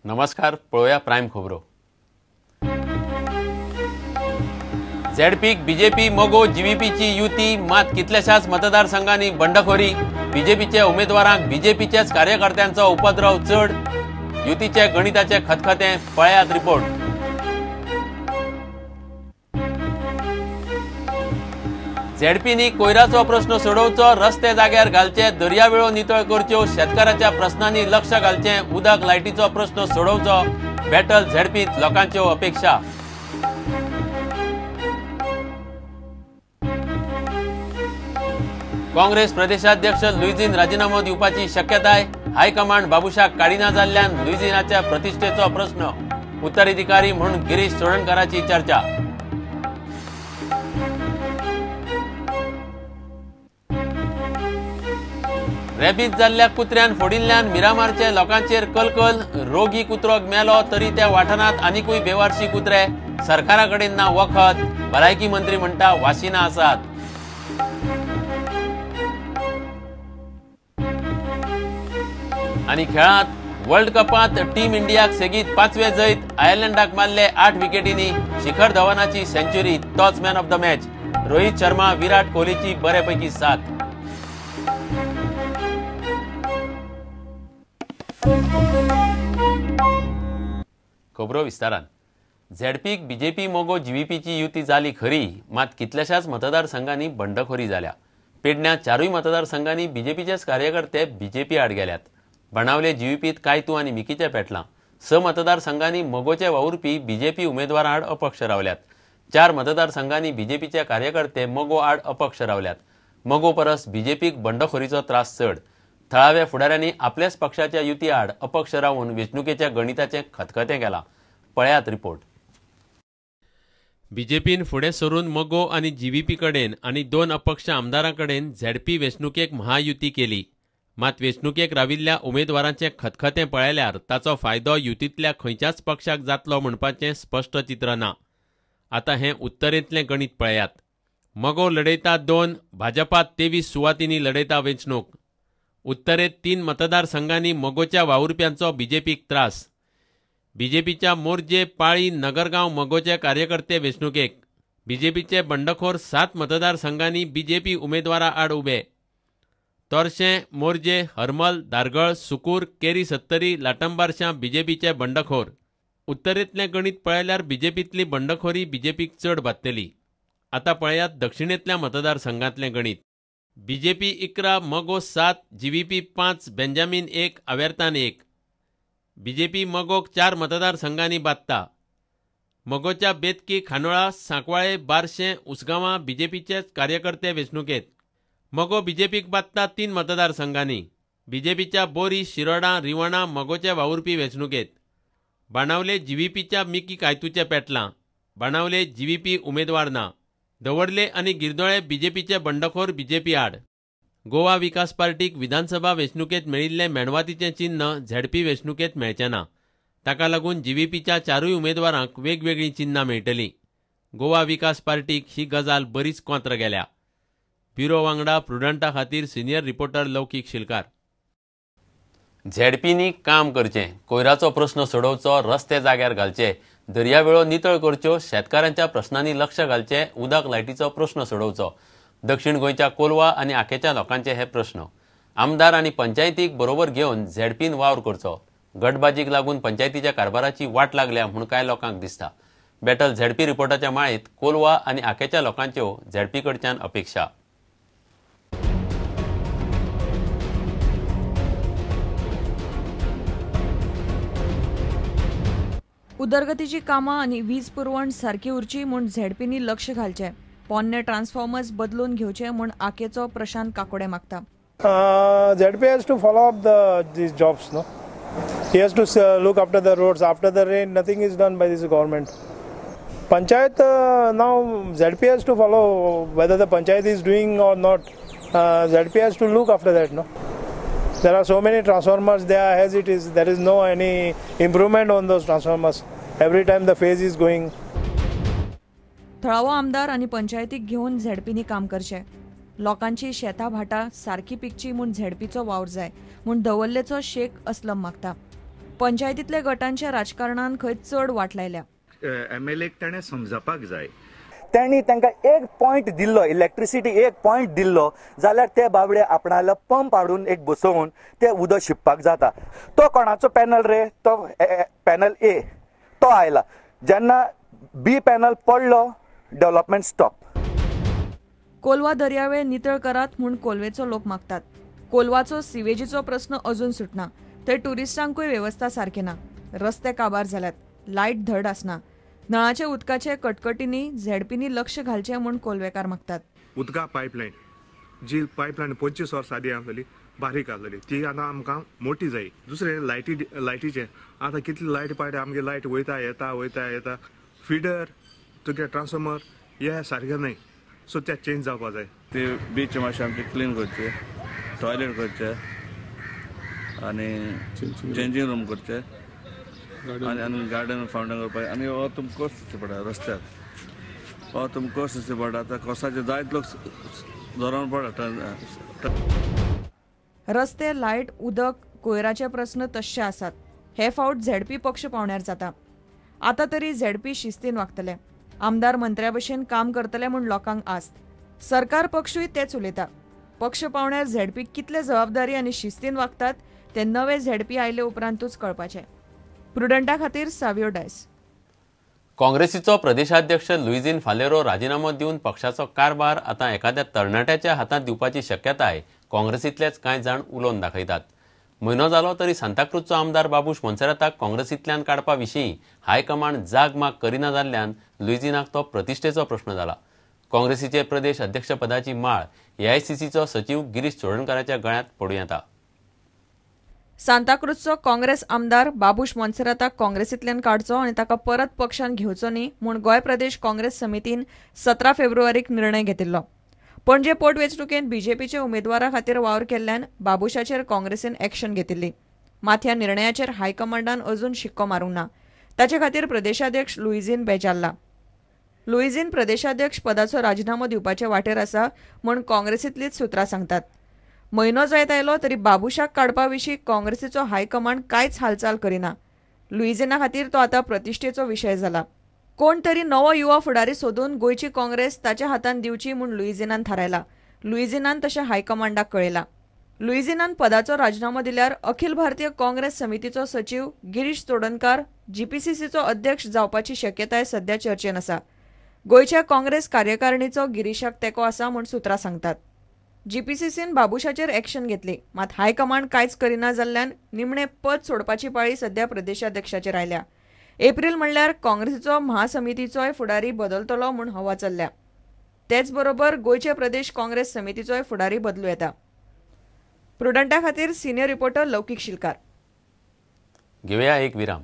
नमस्कार, पळोवया प्रायम खबरो. झेडपीक बीजेपी मगो जीव्हीपीची युती, मात कितल्याशाच मतदारसंघांनी बंडखोरी. बीजेपीच्या उमेदवारांक बीजेपीच्याच कार्यकर्त्यांचो उपद्रव चड. युतीचे गणिताचे खतखतें, पळयात रिपोर्ट. झेडपीनी कोयराचो प्रश्न सोडोवचो, रस्ते जाग्यार घालचे, दर्यावेळो नितळ करच्यो, शेतकारांच्या प्रश्नांनी लक्ष घालचें, उदक लायटीचो प्रश्न सोडोवचो. बॅटल झेडपीत लोकांच्यो अपेक्षा. काँग्रेस प्रदेशाध्यक्ष लुईझीन राजीनामो दिवपाची शक्यताय. हायकमांड बाबुशाक काडिना जाल्ल्यान लुईझिनाच्या प्रतिश्ठेचो प्रश्न. उत्तराधिकारी म्हूण गिरीश चोडणकाराची चर्चा. रेबीज जाल्ल्या कुत्र्यान फोडिल्ल्यान मिरामारचे लोकांचेर कलकल. रोगी कुत्रो मेलो तरी त्या वाठारांत आनिकूय बेवारशी कुत्रे. सरकारा कडेन ना वखद, भलायकी मंत्री म्हणटा वासिनां आसात. आनी खेळांत वर्ल्ड कपांत टीम इंडियाक सेगीत 5वें जैत. आयर्लंडाक मारले 8 विकेटींनी. शिखर धवनाची सेंच्युरी, तोच man of the match. Rohit Sharma, Virat कोहलीची बरेपैकी साथ. खबरो विस्तारान. झेडपीक बीजेपी मगो जीव्हीपीची युती जाली खरी, मात कितल्याशाच मतदारसंघांनी बंडखोरी जाल्या. पेडण्या 4 मतदारसंघांनी बीजेपीचेच कार्यकर्ते बीजेपी आड गेल्यात. बाणावले जीव्हीपीत कायतू आनी मिकीचे पेटलां. 6 मतदारसंघांनी मगोचे वावुरपी बीजेपी उमेदवारां आड अपक्ष रावल्यात. 4 मतदारसंघांनी बीजेपीचे कार्यकर्ते मगो आड अपक्ष रावल्यात. मगो परस बीजेपीक बंडखोरीचो त्रास चड. थळाव्या फुडाऱ्यांनी आपल्याच पक्षाच्या युती आड अपक्ष रावून वेंचणुकेच्या गणिताचें खतखतें केलां. पळयात रिपोर्ट. बीजेपीन फुडें सरून मगो आनी जीव्हीपी कडेन आनी 2 अपक्ष आमदारां कडेन झेडपी वेंचणुकेक महायुती केली. मात वेंचणुकेक राविल्ल्या उमेदवारांचें खतखतें पळयल्यार ताचो फायदो युतींतल्या खंयच्याच पक्षाक जातलो म्हणपाचें स्पश्ट चित्र ना. आतां हें उत्तरेंतलें गणीत पळयात. मगो लढयता 2, भाजपा 23 सुवातींनी लढयता वेंचणूक. उत्तरेंत 3 मतदारसंघांनी मगोच्या वावुरप्यांचो बीजेपीक त्रास. बीजेपीच्या मोरजे, पाळी, नगरगांव मगोचे कार्यकर्ते वेंचणुकेक. बीजेपीचे बंडखोर 7 मतदारसंघांनी बीजेपी उमेदवारा आड उबे. तोरशें, मोरजे, हरमल, धारगळ, सुकूर, केरी सत्तरी, लाटंबारशां बीजेपीचे बंडखोर. उत्तरेंतलें गणीत पळयल्यार बीजेपींतली बंडखोरी बीजेपीक चड बादतली. आतां पळयात दक्षिणेंतल्या मतदारसंघांतलें गणीत. बीजेपी 11, मगो 7, जीव्हीपी 5, बेंजामीन 1, आवेर्तान 1. बीजेपी मगोक 4 मतदारसंघांनी बादता. मगोच्या बेतकी, खांडोळा, सांकवाळे, बारशें, उसगांवां बीजेपीचेच कार्यकर्ते वेंचणुकेंत. मगो बीजेपीक बादता 3 मतदारसंघांनी. बीजेपीच्या बोरी, शिरोडा, रिवणा मगोचे वावुरपी वेंचणुकेंत. बाणावले जीव्हीपीच्या मिकी कायतूचे पेटलां. बाणावले जीव्हीपी उमेदवार ना. दवर्ले आनी गिरदोळे बीजेपीचे बंडखोर बीजेपी आड. गोवा विकास पार्टीक विधानसभा वेंचणुकेंत मेळिल्लें मेणवातीचें चिन्ह झेडपी वेंचणुकेंत मेळचें ना. ताका लागून जीव्हीपीच्या 4 उमेदवारांक वेगवेगळीं चिन्हां मेळटलीं. गोवा विकास पार्टीक ही गजाल बरीच कोंत्र गेल्या. ब्युरो वांगडा प्रुडंटा खातीर सिनियर रिपोर्टर लौकीक शिलकार. झेडपीनी काम करचें, कोयराचो प्रश्न सोडोवचो, रस्ते जाग्यार घालचे, दर्यावेळो नितळ करच्यो, शेतकारांच्या प्रश्नांनी लक्ष घालचें, उदक लायटीचो प्रश्न सोडोवचो. दक्षिण गोंयच्या कोलवा आनी आकेच्या लोकांचे हे प्रश्न. आमदार आनी पंचायतीक बरोबर घेवन झेडपीन वावर करचो. गटबाजीक लागून पंचायतीच्या कारभाराची वाट लागल्या म्हूण कांय लोकांक दिसता. बॅटल झेडपी रिपोर्टाच्या माळेंत कोलवा आनी आकेच्या लोकांच्यो झेडपी कडच्यान अपेक्षा. उदरगतीची कामां आनी वीज पुरवण सारकी उरची म्हूण झेडपींनी लक्ष घालचें. पोन्ने ट्रान्सफॉर्मर्स बदलून घेवचे म्हूण आकेचो प्रशांत काकोडे मागता. ZP has to follow up these jobs, no? He has to look after the roads. After the rain, nothing is done by this government. Panchayat now ZP has to follow whether the panchayat is doing or not. ZP has to look after that, no? There are so many transformers there as it is. There is no any improvement on those transformers. Every time the phase is going. थळावो आमदार आनी पंचायतीक घेवन झेडपींनी काम करचें. लोकांची शेतां भाटां सारकी पिकची म्हूण झेडपीचो वावर जाय म्हूण दवर्लेचो शेख असलम मागता. पंचायतींतल्या गटांच्या राजकारणान खंय चड वाट लायल्या. एमएलए ताणें समजपाक जाय. त्यांनी तांकां एक पॉयंट दिल्लो, इलेक्ट्रिसिटी एक पॉयंट दिल्लो जाल्यार ते बाबडे आपणालो पंप हाडून एक बसोवन ते उदक शिंपपाक जाता. तो कोणाचो पॅनल रे, तो पॅनल ए तो आयला, जेन्ना बी पॅनल पडलो डेव्हलपमेंट स्टॉप. कोलवा दर्यावेळ नितळ करात म्हूण कोलवेचो लोक मागतात. कोलवाचो सिवेजीचो प्रस्न अजून सुटना. थंय ट्युरिस्टांकूय वेवस्था सारकी ना. रस्ते काबार जाल्यात, लायट धड आसना. नळाच्या उदकाचे कटकटींनी झेडपींनी लक्ष घालचें म्हूण कोलवेकार मागतात. उदका पायपलायन जी पायपलायन 25 वर्सां आदी आसलेली बारीक आसलेली ती आतां आमकां मोटी जाय. दुसरें लायटीचें आतां कितली लायट पायट आमगे लायट वयता येता वयता येता. फिडर तुगे ट्रान्सफॉर्मर हे सारकें न्हय, सो ते चेंज जावपा जाय. ते बीच मातशें आमचे क्लीन करचे, टॉयलेट करचे आनी चेंजींग रूम करचे आनी गार्डन फावंटन करपाक. आनी हो तुमकां कस दिसता पडटा रस्त्यार, हो तुमकां कस दिसता पडटा. आतां कसाचे जायत लोक धरून पडटा. रस्ते, लायट, उदक, कोयराचे प्रस्न तश्शे आसात. हे फावट झेडपी पक्ष पावण्यार जाता. आतां तरी झेडपी शिस्तीन वागतले, आमदार मंत्र्या भशेन काम करतले म्हूण लोकांक आस्त. सरकार पक्षूय तेच उलयता. पक्ष पावण्यार झेडपी कितले जबाबदारी आनी शिस्तीन वागतात ते नवे झेडपी आयले उपरांतूच कळपाचें. प्रुडंटा खातीर सावियो डायस. काँग्रेसीचो प्रदेशाध्यक्ष लुईझिन फालेरो राजिनामो दिवन पक्षाचो कारभार आतां एखाद्या तरणाट्याच्या हातांत दिवपाची शक्यताय काँग्रेसींतलेच कांय जाण उलोवन दाखयतात. म्हयनो जालो तरी सांताक्रूजचो आमदार बाबूश मोन्सेराताक काँग्रेसींतल्यान काडपा विशीं हायकमांड जागमाग करिना जाल्ल्यान लुईझिनाक तो प्रतिश्ठेचो प्रश्न जाला. काँग्रेसीचे प्रदेश अध्यक्षपदाची माळ एआयसीसीचो सचीव गिरीश चोडणकाराच्या गळ्यांत पडूं येता. सांताक्रूजचो काँग्रेस आमदार बाबूश मोन्सेराताक काँग्रेसींतल्यान काडचो आनी ताका परत पक्षान घेवचो न्ही म्हूण गोंय प्रदेश काँग्रेस समितीन 17 फेब्रुवारीक निर्णय घेतिल्लो. पणजे पोटवेंचणुकेंत बीजेपीच्या उमेदवारा खातीर वावर केल्ल्यान बाबूशाचेर काँग्रेसीन एक्शन घेतिल्ली. मात ह्या निर्णयाचेर हायकमांडान अजून शिक्को मारूंक ना. ताचे खातीर प्रदेशाध्यक्ष लुईझिन बेजारला. लुईझिन प्रदेशाध्यक्ष पदाचो राजिनामो दिवपाचे वाटेर आसा म्हूण काँग्रेसींतलीच सुत्रां सांगतात. म्हयनो जायत आयलो तरी बाबूशाक काडपा विशीं काँग्रेसीचो हायकमांड कांयच हालचाल करिना. लुईझिना खातीर तो आतां प्रतिश्ठेचो विशय जाला. कोण तरी नवो युवा फुडारी सोदून गोंयची काँग्रेस ताच्या हातान दिवची म्हूण लुईझिनान थारायला. लुईझिनान तशें हायकमांडाक कळयलां. लुईझिनान पदाचो राजिनामो दिल्यार अखिल भारतीय काँग्रेस समितीचो सचीव गिरीश चोडणकार जीपीसीसीचो अध्यक्ष जावपाची शक्यताय सध्या चर्चेन आसा. गोंयच्या काँग्रेस कार्यकारिणीचो गिरीशाक तेंको आसा म्हूण सुत्रां सांगतात. जीपीसीसीन बाबूशाचेर एक्शन घेतली, मात हायकमांड कांयच करिना जाल्ल्यान निमणें पद सोडपाची पाळी सध्या प्रदेशाध्यक्षाचेर आयल्या. एप्रील म्हणल्यार काँग्रेसीचो महासमितीचोय फुडारी बदलतलो म्हूण हवा चल्ल्या. तेच बरोबर गोंयचे प्रदेश काँग्रेस समितीचोय फुडारी बदलू येता. प्रुडंटा खातीर सिनियर रिपोर्टर लौकीक शिलकार. घेवया एक विराम.